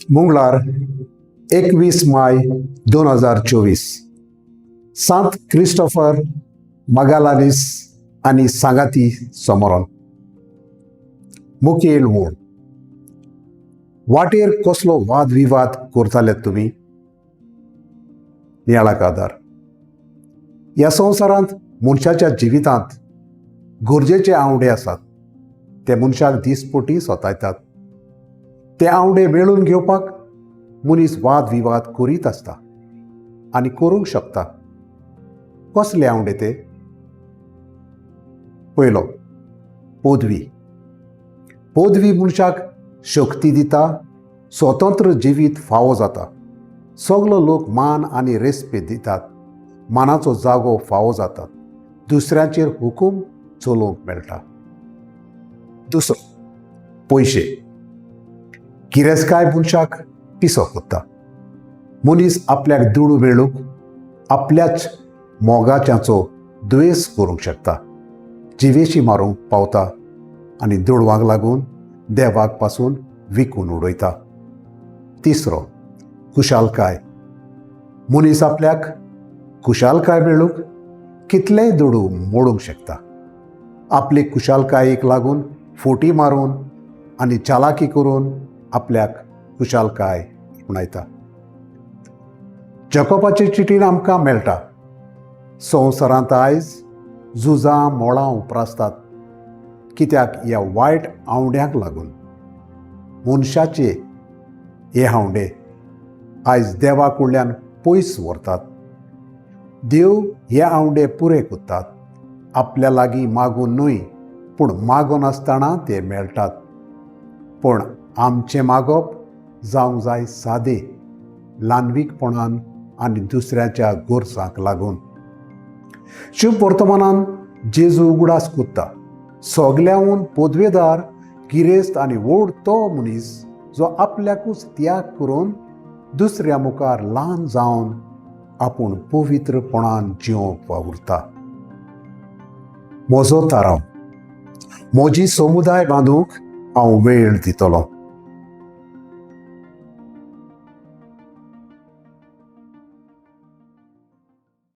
मंगळार 21 माय 2024. सांत क्रिस्टोफर मगालानीस आनी सांगाती समोरान. मुखेल वोड. वाटेर कसलो वाद विवाद करताले तुमी? नियाळाक आदार. ह्या संवसारांत मनशाच्या जिवितांत गरजेचे आंवडे आसात. ते मनशाक दिसपटी सतायतात. ते आंवडे मेळून घेवपाक मनीस वाद विवाद करीत आसता आनी करूंक शकता. कसले आंवडे ते? पयलो, पदवी. पदवी मनशाक शक्ती दिता. स्वतंत्र जिवीत फावो जाता. सगलो लोक मान आनी रेस्पेद दितात. मानाचो जागो फावो जातात. दुसऱ्यांचेर हुकूम चलोवंक मेळटा. दुसरो, पयशे. गिरेस्तकाय मनशाक पिसो करता. मनीस आपल्याक दुडू मेळूंक आपल्याच मोगाच्याचो द्वेस करूंक शकता, जिवेशी मारूंक पावता आनी दुडवांक लागून देवाक पासून विकून उडयता. तिसरो, खुशालकाय. मनीस आपल्याक खुशालकाय मेळूंक कितलेय दुडू मोडूंक शकता. आपले खुशालकायेक लागून फोटी मारून आनी चालाकी करून आपल्याक खुशालकाय आपणायता. जकोबाचे चिटीन आमकां मेळटा, संवसारांत आयज झुजां मोळां उप्रासतात कित्याक? ह्या वायट आंवड्यांक लागून. मनशाचे हे आंवडे आयज देवा कडल्यान पयस व्हरतात. देव हे आंवडे पुरे करतात. आपल्या लागीं मागून न्हय, पूण मागनासतना ते मेळटात. पूण आमचें मागप जावंक जाय सादें, ल्हानवीकपणान आनी दुसऱ्याच्या गरजांक लागून. शुभ वर्तमानान जेजू उगडास कोत्ता, सगल्याहून पदवेदार, गिरेस्त आनी व्हड तो मनीस जो आपल्याकूच त्याग करून, दुसऱ्या मुखार ल्हान जावन, आपूण पवित्रपणान जिवंक वावुरता. म्हजो थाराव: म्हजी समुदाय बांदूंक हांव वेळ दितलो.